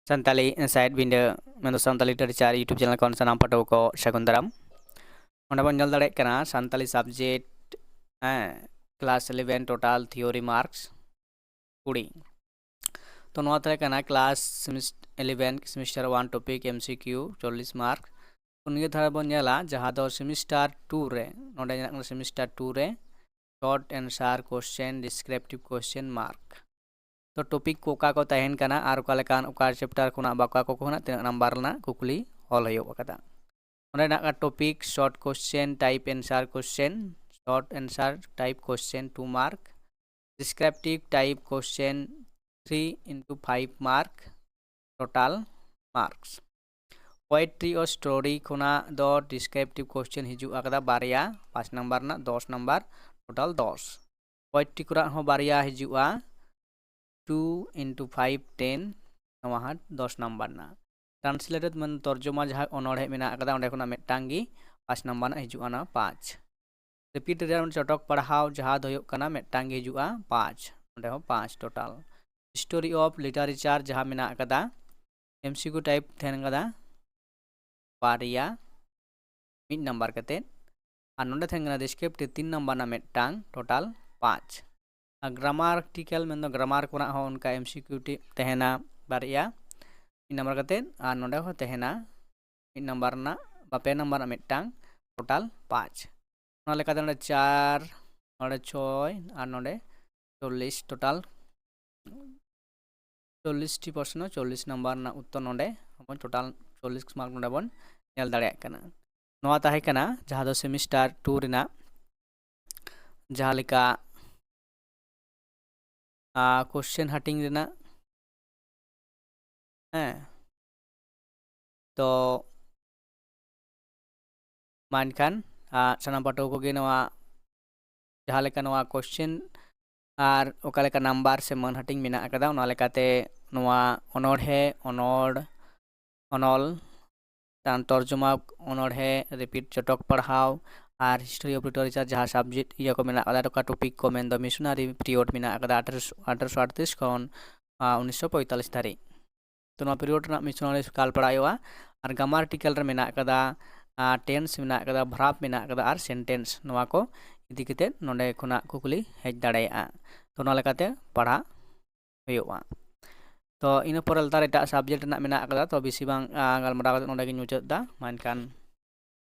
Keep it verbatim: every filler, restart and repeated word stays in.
Santali side ᱵᱤᱸᱰᱟᱹ ᱢᱮᱱᱫᱚ Santali literature YouTube channel ᱠᱷᱚᱱ ᱥᱟᱱᱟᱢ ᱯᱟᱹᱴᱷᱩᱣᱟᱹ ᱠᱚ ᱥᱟᱹᱜᱩᱱ ᱫᱟᱨᱟᱢ᱾ ᱚᱸᱰᱮ ᱵᱚᱱ ᱧᱮᱞ ᱫᱟᱲᱮᱭᱟᱜ ᱠᱟᱱᱟ ᱥᱟᱱᱛᱟᱞᱤ ᱥᱟᱵᱡᱮᱠᱴ, ᱦᱮᱸ, ᱠᱞᱟᱥ ᱤᱞᱮᱵᱷᱮᱱ ᱴᱳᱴᱟᱞ ᱛᱷᱤᱭᱳᱨᱤ ᱢᱟᱨᱠᱥ ᱠᱩᱲᱤ᱾ ᱛᱚ ᱱᱚᱣᱟ ᱛᱟᱦᱮᱸ ᱠᱟᱱᱟ ᱠᱞᱟᱥ ᱤᱞᱮᱵᱷᱮᱱ ᱥᱮᱢᱤᱥᱴᱟᱨ ᱳᱣᱟᱱ ᱴᱚᱯᱤᱠ ᱮᱢᱥᱤᱠᱤᱭᱩ ᱪᱚᱞᱞᱤᱥ ᱢᱟᱨᱠ᱾ ᱛᱚ ᱱᱤᱭᱟᱹ ᱫᱷᱟᱣ ᱵᱚᱱ ᱧᱮᱞᱟ ᱡᱟᱦᱟᱸ ᱫᱚ ᱥᱮᱢᱤᱥᱴᱟᱨ ᱴᱩ ᱨᱮ, ᱱᱚᱰᱮ ᱧᱮᱞᱚᱜ ᱠᱟᱱᱟ ᱥᱮᱢᱤᱥᱴᱟᱨ ᱴᱩ ᱨᱮ ᱥᱚᱨᱴ ᱮᱱᱥᱟᱨ ᱠᱚᱥᱪᱮᱱ ᱰᱤᱥᱠᱨᱤᱯᱴᱤᱵᱷ ᱠᱚᱥᱪᱮᱱ ᱢᱟᱨᱠ᱾ ᱛᱚ ᱴᱚᱯᱤᱠ ᱠᱚ ᱚᱠᱟ ᱠᱚ ᱛᱟᱦᱮᱱ ᱠᱟᱱᱟ ᱟᱨ ᱚᱠᱟ ᱞᱮᱠᱟᱱ ᱚᱠᱟ ᱪᱮᱯᱴᱟᱨ ᱠᱷᱚᱱᱟᱜ ᱵᱟ ᱚᱠᱟ ᱠᱚ ᱠᱷᱚᱱᱟᱜ ᱛᱤᱱᱟᱹᱜ ᱱᱟᱢᱵᱟᱨ ᱨᱮᱱᱟᱜ ᱠᱩᱠᱞᱤ ᱚᱞ ᱦᱩᱭᱩᱜ ᱟᱠᱟᱫᱟ᱾ ᱚᱸᱰᱮᱱᱟᱜ topic short question type answer question, short answer type question two mark, descriptive type question three into five mark, total marks. Poetry ᱚ ᱥᱴᱳᱨᱤ ᱠᱷᱚᱱᱟᱜ ᱫᱚ ᱰᱤᱥᱠᱨᱤᱯᱴᱤᱵᱷ ᱠᱚᱥᱪᱮᱱ ᱦᱤᱡᱩᱜ ᱟᱠᱟᱫᱟ ᱵᱟᱨᱭᱟ, ᱯᱟᱸᱪ ᱱᱟᱢᱵᱟᱨ ᱨᱮᱱᱟᱜ ᱫᱚᱥ ᱱᱟᱢᱵᱟᱨ, ᱴᱳᱴᱟᱞ ᱫᱚᱥ᱾ ᱯᱳᱭᱮᱴᱨᱤ ᱠᱚᱨᱮᱱᱟᱜ ᱦᱚᱸ ᱵᱟᱨᱭᱟ ᱦᱤᱡᱩᱜᱼᱟ, ᱴᱩ ᱤᱱᱴᱩ ᱯᱷᱟᱭᱤᱵᱷ ᱴᱮᱱ, ᱱᱚᱣᱟ ᱦᱚᱸ ᱫᱚᱥ ᱱᱟᱢᱵᱟᱨ ᱨᱮᱱᱟᱜ᱾ ᱴᱨᱟᱱᱥᱞᱮᱴᱮᱰ ᱢᱮᱱ ᱛᱚᱨᱡᱚᱢᱟ ᱡᱟᱦᱟᱸ ᱚᱱᱚᱬᱦᱮ ᱢᱮᱱᱟᱜ ᱟᱠᱟᱫᱟ, ᱚᱸᱰᱮ ᱠᱷᱚᱱᱟᱜ ᱢᱤᱫᱴᱟᱝ ᱜᱮ ᱯᱟᱸᱪ ᱱᱟᱢᱵᱟᱨ ᱨᱮᱱᱟᱜ ᱦᱤᱡᱩᱜᱼᱟ, ᱚᱱᱟ ᱯᱟᱸᱪ᱾ ᱨᱤᱯᱤᱴ ᱨᱮᱭᱟᱜ ᱪᱚᱴᱚᱠ ᱯᱟᱲᱦᱟᱣ ᱡᱟᱦᱟᱸ ᱫᱚ ᱦᱩᱭᱩᱜ ᱠᱟᱱᱟ ᱢᱤᱫᱴᱟᱝ ᱜᱮ ᱦᱤᱡᱩᱜᱼᱟ, ᱯᱟᱸᱪ, ᱚᱸᱰᱮ ᱦᱚᱸ ᱯᱟᱸᱪ ᱴᱳᱴᱟᱞ᱾ ᱦᱤᱥᱴᱳᱨᱤ ᱚᱯᱷ ᱞᱤᱴᱟᱨᱮᱪᱟᱨ ᱡᱟᱦᱟᱸ ᱢᱮᱱᱟᱜ ᱟᱠᱟᱫᱟ, ᱮᱢᱥᱤᱠᱤᱭᱩ ᱴᱟᱭᱤᱯ ᱛᱟᱦᱮᱱ ᱠᱟᱫᱟ ᱵᱟᱨᱭᱟ, ᱢᱤᱫ ᱱᱟᱢᱵᱟᱨ ᱠᱟᱛᱮᱫ᱾ ᱟᱨ ᱱᱚᱰᱮ ᱛᱟᱦᱮᱱ ᱠᱟᱱᱟ ᱰᱤᱥᱠᱨᱤᱯᱴᱤᱵᱷ ᱛᱤᱱ ᱱᱟᱢᱵᱟᱨ ᱨᱮᱱᱟᱜ ᱢᱤᱫᱴᱟᱝ, ᱴᱳᱴᱟᱞ ᱯᱟᱸᱪ᱾ ᱟᱨ ᱜᱨᱟᱢᱟᱨᱴᱤᱠᱟᱞ ᱢᱮᱱᱫᱚ ᱜᱨᱟᱢᱟᱨ ᱠᱚᱨᱮᱱᱟᱜ ᱦᱚᱸ ᱚᱱᱠᱟ ᱮᱢᱥᱤᱠᱤᱭᱩ ᱛᱟᱦᱮᱱᱟ ᱵᱟᱨᱭᱟ, ᱢᱤᱫ ᱱᱟᱢᱵᱟᱨ ᱠᱟᱛᱮᱫ, ᱟᱨ ᱱᱚᱰᱮ ᱦᱚᱸ ᱛᱟᱦᱮᱱᱟ ᱢᱤᱫ ᱱᱟᱢᱵᱟᱨ ᱨᱮᱱᱟᱜ ᱵᱟ ᱯᱮ ᱱᱟᱢᱵᱟᱨ ᱨᱮᱱᱟᱜ ᱢᱤᱫᱴᱟᱝ, ᱴᱳᱴᱟᱞ ᱯᱟᱸᱪ᱾ ᱚᱱᱟ ᱞᱮᱠᱟᱛᱮ ᱱᱚᱰᱮ ᱪᱟᱨ, ᱱᱚᱰᱮ ᱪᱷᱚᱭ, ᱟᱨ ᱱᱚᱰᱮ ᱪᱚᱞᱞᱤᱥ, ᱴᱳᱴᱟᱞ ᱪᱚᱞᱞᱤᱥ ᱴᱤ ᱯᱨᱚᱥᱱᱚ, ᱪᱚᱞᱞᱤᱥ ᱱᱟᱢᱵᱟᱨ ᱨᱮᱱᱟᱜ ᱩᱛᱛᱚᱨ ᱱᱚᱰᱮ ᱟᱵᱚ ᱴᱳᱴᱟᱞ ᱪᱚᱞᱞᱤᱥ ᱢᱟᱨᱠ ᱱᱚᱰᱮ ᱵᱚᱱ ᱧᱮᱞ ᱫᱟᱲᱮᱭᱟᱜ ᱠᱟᱱᱟ᱾ ᱱᱚᱣᱟ ᱛᱟᱦᱮᱸ ᱠᱟᱱᱟ ᱡᱟᱦᱟᱸ ᱫᱚ ᱥᱮᱢᱤᱥᱴᱟᱨ ᱴᱩ ᱨᱮᱱᱟᱜ ᱡᱟᱦᱟᱸ ᱞᱮᱠᱟ ᱠᱚᱥᱪᱮᱱ ᱦᱟᱹᱴᱤᱧ ᱨᱮᱱᱟᱜ, ᱦᱮᱸ᱾ ᱛᱚ ᱢᱟ ᱮᱱᱠᱷᱟᱱ, ᱟᱨ ᱥᱟᱱᱟᱢ ᱯᱟᱹᱴᱷᱩᱣᱟᱹ ᱠᱚᱜᱮ ᱱᱚᱣᱟ ᱡᱟᱦᱟᱸ ᱞᱮᱠᱟ ᱱᱚᱣᱟ ᱠᱚᱥᱪᱮᱱ ᱟᱨ ᱚᱠᱟ ᱞᱮᱠᱟ ᱱᱟᱢᱵᱟᱨ ᱥᱮ ᱢᱟᱹᱱ ᱦᱟᱹᱴᱤᱧ ᱢᱮᱱᱟᱜ ᱟᱠᱟᱫᱟ, ᱚᱱᱟ ᱞᱮᱠᱟᱛᱮ ᱱᱚᱣᱟ ᱚᱱᱚᱬᱦᱮ, ᱚᱱᱚᱲ, ᱚᱱᱚᱞ, ᱛᱟᱭᱚᱢ ᱛᱚᱨᱡᱚᱢᱟ, ᱚᱱᱚᱬᱦᱮ, ᱨᱤᱯᱤᱴ, ᱪᱚᱴᱚᱠ ᱯᱟᱲᱦᱟᱣ, ᱟᱨ ᱦᱤᱥᱴᱳᱨᱤ ᱚᱯᱷ ᱞᱤᱴᱟᱨᱮᱪᱟᱨ ᱡᱟᱦᱟᱸ ᱥᱟᱵᱡᱮᱠᱴ ᱤᱭᱟᱹ ᱠᱚ ᱢᱮᱱᱟᱜ ᱟᱠᱟᱫᱟ, ᱚᱠᱟ ᱴᱚᱯᱤᱠ ᱠᱚ ᱢᱮᱱᱫᱚ ᱢᱤᱥᱚᱱᱟᱨᱤ ᱯᱤᱨᱤᱭᱳᱰ ᱢᱮᱱᱟᱜ ᱟᱠᱟᱫᱟ ᱟᱴᱷᱟᱨᱚᱥᱚ, ᱟᱴᱷᱟᱨᱚᱥᱚ ᱟᱴᱛᱨᱤᱥ ᱠᱷᱚᱱ, ᱟᱨ, ᱩᱱᱤᱥᱥᱚ ᱯᱚᱸᱭᱛᱟᱞᱞᱤᱥ ᱫᱷᱟᱹᱨᱤᱡ᱾ ᱛᱚ ᱱᱚᱣᱟ period ᱨᱮᱱᱟᱜ ᱢᱤᱥᱚᱱᱟᱨᱤ ᱠᱟᱞ ᱯᱟᱲᱟᱜ ᱦᱩᱭᱩᱜᱼᱟ᱾ ᱟᱨ ᱜᱨᱟᱢᱟᱨ ᱟᱨᱴᱤᱠᱮᱞ ᱨᱮ ᱢᱮᱱᱟᱜ ᱠᱟᱫᱟ, ᱴᱮᱱᱥ ᱢᱮᱱᱟᱜ ᱠᱟᱫᱟ, ᱵᱷᱟᱨᱵ ᱢᱮᱱᱟᱜ ᱠᱟᱫᱟ ᱟᱨ ᱥᱮᱱᱴᱮᱱᱥ, ᱱᱚᱣᱟ ᱠᱚ ᱤᱫᱤ ᱠᱟᱛᱮ ᱱᱚᱰᱮ ᱠᱷᱚᱱᱟᱜ ᱠᱩᱠᱞᱤ ᱦᱮᱡ ᱫᱟᱲᱮᱭᱟᱜᱼᱟ᱾ ᱛᱚ ᱚᱱᱟ ᱞᱮᱠᱟᱛᱮ ᱯᱟᱲᱦᱟᱜ ᱦᱩᱭᱩᱜᱼᱟ᱾ ᱛᱚ ᱤᱱᱟᱹ ᱯᱚᱨᱮ ᱞᱟᱛᱟᱨ ᱮᱴᱟᱜ ᱥᱟᱵᱡᱮᱠᱴ ᱨᱮᱱᱟᱜ ᱢᱮᱱᱟᱜ ᱠᱟᱫᱟ᱾ ᱛᱚ ᱵᱮᱥᱤ ᱵᱟᱝ ᱜᱟᱞᱢᱟᱨᱟᱣ ᱠᱟᱛᱮ ᱱᱚᱰᱮ ᱜᱤᱧ ᱢᱩᱪᱟᱹᱫ ᱮᱫᱟ᱾ ᱢᱟ ᱮᱱᱠᱷᱟᱱ